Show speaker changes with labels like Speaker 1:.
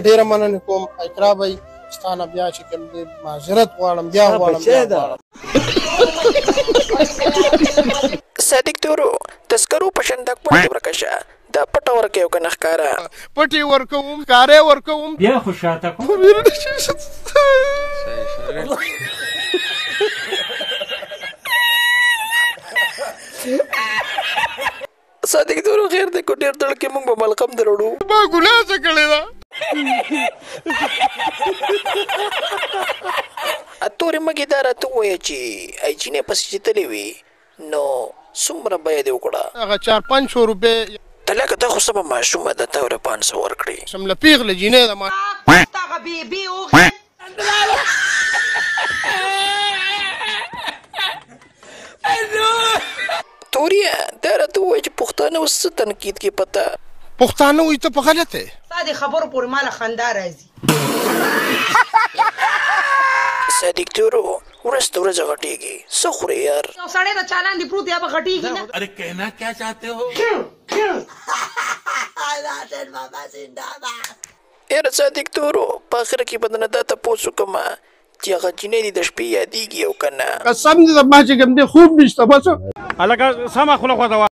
Speaker 1: ډیره مننه کوم اقرا بھائی، ستا نه بیا چې کوم دی معذرت غواړم، بیا غواړم بیا غواړم.
Speaker 2: صادق تورو د سکرو په شندک پټه ورکه شه، دا پټه ورکه یو کنه ښکاره
Speaker 1: پټې ورکوم، ښکاره ورکوم،
Speaker 3: بیا خو شاته کوم.
Speaker 2: صادق تورو خیر دی کو ډېر دړکې، موږ به ملخم دروړو.
Speaker 1: ما ګناه څه کړې ده؟
Speaker 2: تورې مګې دا راته ووایه چې ای جینۍ پسې چې تلې وې نو څومره بیه دې وکړه؟
Speaker 1: هغه 400-500 روپۍ.
Speaker 2: ته لکه دا خو سمه ماشومه ده، تا ورله 500 ورکړې.
Speaker 1: سمله پیغله جینۍ ده ما.
Speaker 2: توریه دا راته ووایه چې پښتانه اوس څه تنقید کې پته؟
Speaker 1: پښتانه وایي ته په غلطه یې.
Speaker 4: ستا دې خبرو پورې ماله خندا راځي.
Speaker 2: صادق تورو ورځ ته ورځ غټېږي، څه خورې یار؟
Speaker 4: یو سړی د چا لاندې پروت دی، هغه به غټېږي نه.
Speaker 5: ارے کہنا کیا چاہتے ہو؟
Speaker 2: یاره صادق تورو په اخره کې به درنه دا تپوس وکړم چې هغه جینۍ دې د شپې یادېږي او که نه؟
Speaker 1: قسم دې زما چې کوم دی خوب نشته بس.
Speaker 3: هلکه سمه خوله خوځوه.